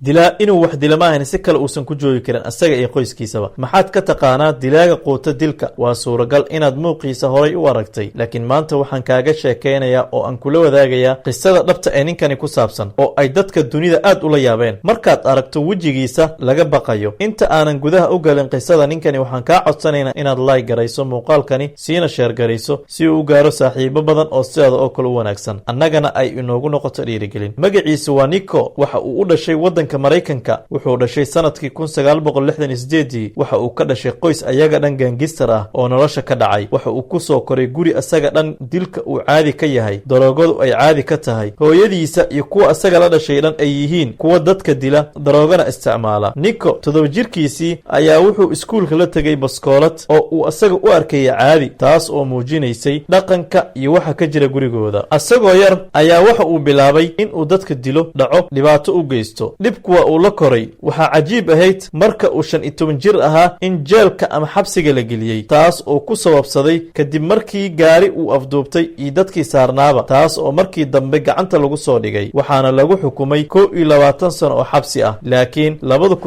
Dilaa inuu wax dila maahan, si kale uusan ku joogi karin asaga iyo qoyskiisaba. Maxaad ka taqaanaa dilaaga quuta dilka? Waa suuragal inaad muuqiisa horay u aragtay, laakiin maanta waxaan kaaga sheekaynayaa oo aan kula wadaagayaa qisada dhabta ee ninkani ku saabsan oo ay dadka dunida aad ula yaabeen markaad aragto wejigiisa laga baqayo. Inta aanan gudaha u galin qisada ninkani, waxaan kaa codsanaynaa inaad like garayso muuqaalkani, siina share garayso si uu u gaaro saaxiibo badan oo sidaada oo kale u wanaagsan, annagana ay inoogu noqoto dhiirigelin. Magaciisu waa Nico. Waxa uu u dhashay waddanka Maraykanka. Wuxuu dhashay sanadkii 1968-dii. Waxa uu ka dhashay qoys ayaga dhan gangster ah oo nolosha ka dhacay. Waxa uu ku soo koray guri asaga dhan dilka uu caadi ka yahay, daroogadu ay caadi ka tahay, hooyadiisa iyo kuwa asaga la dhashay dhan ay yihiin kuwa dadka dila, daroogana isticmaala. Nico 7 jirkiisii ayaa wuxuu iskuulka la tegay baskoolad oo uu asaga u arkayay caadi, taas oo muujinaysay dhaqanka iyo waxa ka jira gurigooda. Asagoo yar ayaa waxa uu bilaabay inuu dadka dilo, dhaco, dhibaato u geysto. Dhibku waa uu la koray. Waxaa cajiib ahayd marka uu 15 jir ahaa in jeelka ama xabsiga la geliyey, taas oo ku sababsaday kadib markii gaari uu afduubtay iyo dadkii saarnaaba, taas oo markii dambe gacanta lagu soo dhigay. Waxaana lagu xukumay 21 sano oo xabsi ah, laakiin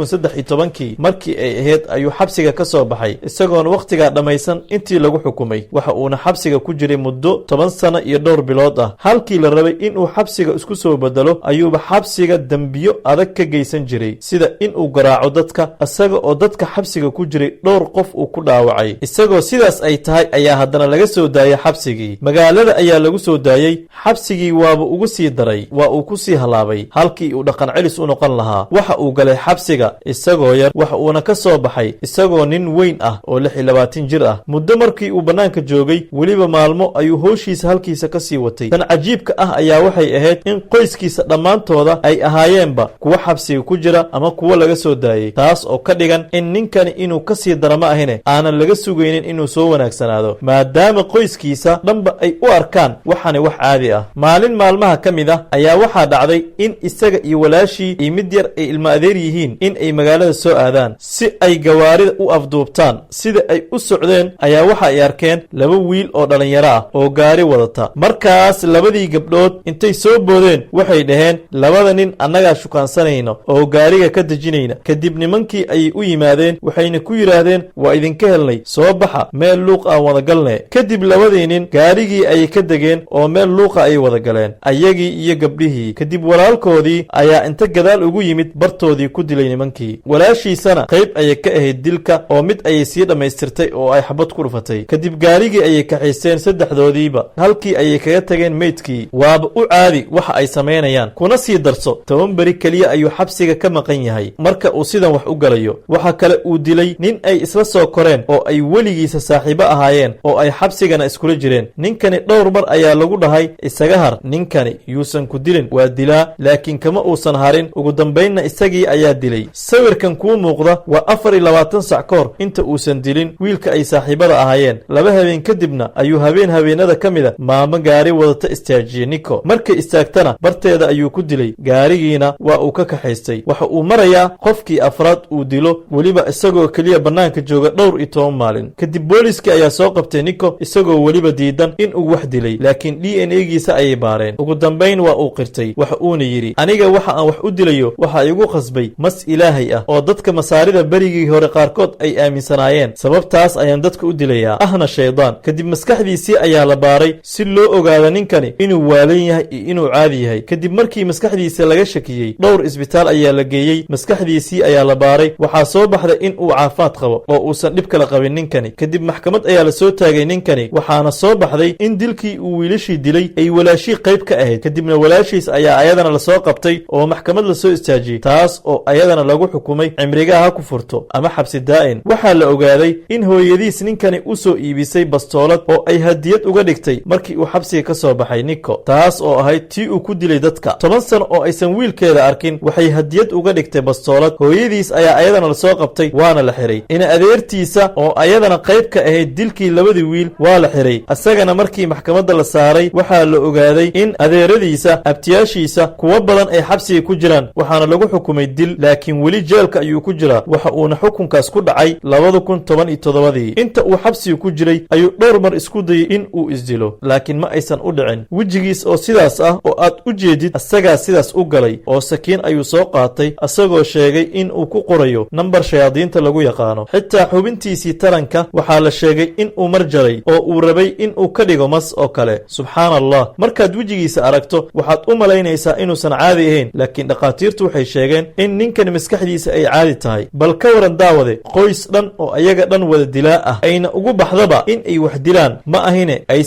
2013-kii markii ay ahayd ayuu xabsiga ka soo baxay, isagoona wakhtigaa dhammaysan intii lagu xukumay. Waxa uuna xabsiga ku jiray muddo 10 sano iyo dhowr bilood ah. Halkii la rabay inuu xabsiga isku soo bedelo, ayuuba xabsiga dembiyo adag ka geysan jiray, sida inuu garaaco dadka, isaga oo dadka xabsiga ku jiray dhowr qof uu ku dhaawacay. Isagoo sidaas ay tahay ayaa haddana laga soo daayay xabsigii. Magaalada ayaa lagu soo daayey. Xabsigii waaba ugu sii daray, waa uu ku sii halaabay. Halkii uu dhaqan celis u noqon lahaa, waxa uu galay xabsiga isagoo yar, waxa uuna ka soo baxay isagoo nin weyn ah oo 26 jir ah. Muddo markii uu bannaanka joogay, weliba maalmo, ayuu howshiisa halkiisa ka sii watay. Tan cajiibka ah ayaa waxay ahayd in qoyskiisa dhammaantooda ay ahaayeenba kuwa xabsiga ku jira ama kuwo laga soo daayey, taas oo ka dhigan in ninkani inuu ka sii dara ma ahine aanan laga sugaynin inuu soo wanaagsanaado, maadaama qoyskiisa dhanba ay u arkaan waxani wax caadi ah. Maalin maalmaha ka mid ah ayaa waxaa dhacday in isaga iyo walaashii iyo mid yar ay ilmo adeer yihiin in ay magaalada soo aadaan si ay gawaarida u afduubtaan. Sida ay u socdeen ayaa waxa ay arkeen laba wiil oo dhallinyaro ah oo gaari wadata. Markaas labadii gabdhood intay soo boodeen waxay dhaheen, "Labada nin annagaa shukaansanayno oo gaariga ka dejinayna." Kadib nimankii ayay u yimaadeen, waxayna ku yidhaahdeen, "Waa idinka helnay, soo baxa, meel luuq aan wada galne." Kadib labadii nin gaarigii ayay ka degeen oo meel luuqa ayay wada galeen, ayagii iyo gabdhihii. Kadib walaalkoodii ayaa inta gadaal ugu yimid bartoodii ku dilay nimankii. Walaashiisana qayb ayay ka ahayd dilka oo mid ayay sii dhammaystirtay oo ay xabad ku dhufatay. Kadib gaarigii ayay kaxaysteen saddexdoodiiba, halkii ayay kaga tageen meydkii. Waaba u caadi waxa ay samaynayaan. Kuna sii darso, 10 beri keliya ayuu xabsiga ka maqan yahay marka uu sidan wax u galayo. Waxa kale uu dilay nin ay isla soo koreen oo ay weligiisa saaxiibo ahaayeen oo ay xabsigana iskula jireen. Ninkani dhowr mar ayaa lagu dhahay, "Isaga har ninkani, yuusan ku dilin, waa dilaa," laakiin kama uusan harin. Ugu dambaynna isagii ayaa dilay. Sawirkan kuu muuqda waa 24 sac ka hor inta uusan dilin wiilka ay saaxiibada ahaayeen. 2 habeen kadibna ayuu habeen habeenada ka mida maamo gaari wadata istaajiyey Nico. Markay istaagtana barteeda ayuu ku dilay, gaarigiina waa uu ka kaxaystay. Waxa uu marayaa qofkii afraad uu dilo, weliba isagoo keliya bannaanka jooga dhowr iyo 10 maalin. Kadib booliskii ayaa soo qabtay Nico, isagoo weliba diidan in uu wax dilay, laakiin DNA-giisa ayay baareen. Ugu dambayn waa uu qirtay. Waxa uuna yidhi, "Aniga waxa aan wax u dilayo waxa igu qasbay mas Ilaahay ah oo dadka Masaarida berigii hore qaarkood ay aaminsanaayeen. Sababtaas ayaan dadka u dilayaa, ahna shaydaan." Kadib maskaxdiisii ayaa la baaray si loo ogaado ninkani inuu waalan yahay iyo inuu caadi yahay. Kadib markii maskaxdiisa laga shakiyey, dhowr isbitaal ayaa la geeyey. Maskaxdiisii ayaa la baaray. Waxaa soo baxday in uu caafimaad qabo oo uusan dhib kala qabin ninkani. Kadib maxkamad ayaa la soo taagay ninkani. Waxaana soo baxday in dilkii uu wiilashii dilay ay walaashii qayb ka ahayd. Kadibna walaashiis ayaa ayadana lasoo qabtay oo maxkamad lasoo istaajiyey, taas oo ayadana lagu xukumay cimrigaha ha ku furto ama xabsi daa'in. Waxaa la ogaaday in hooyadiis ninkani u soo iibisay bastoolad oo ay hadiyad uga dhigtay markii uu xabsiga ka soo baxay Nico, taas oo ahayd tii uu ku dilay dadka. 10 sano oo aysan wiilkeeda arkin waxay hadiyad uga dhigtay bastoolad. Hooyadiis ayaa ayadana lasoo qabtay, waana la xiray. Ina adeertiisa oo ayadana qayb ka ahayd dilkii labadii wiil waa la xiray isagana. Markii maxkamadda la saaray waxaa la ogaaday in adeeradiisa, abtiyaashiisa, kuwo badan ay xabsiga ku jiraan, waxaana lagu xukumay dil, laakiin weli jeelka ayuu ku jiraa. Waxa uuna xukunkaas ku dhacay 2017-dii. Inta uu xabsiga ku jiray ayuu dhowr mar isku dayay in uu isdilo, laakiin ma aysan u dhicin. Wejigiis oo sidaas ah oo aad u jeedid, asagaa sidaas u galay oo sakiin ayuu soo qaatay, asagoo sheegay in uu ku qorayo nambar shayaadiinta lagu yaqaano. Xitaa xubintiisii taranka waxaa la sheegay in uu mar jaray oo uu rabay in uu ka dhigo mas oo kale. Subxaan Allah, markaad wejigiisa aragto waxaad u malaynaysaa inuusan caadi ahayn, laakiin dhakhaatiirtu waxay sheegeen in ninkan maskaxdiisa ay caadi tahay. Bal ka waran, daawade, qoys dhan oo ayaga dhan wada dilaa ah, ayna ugu baxdaba in ay wax dilaan ma ahine aysan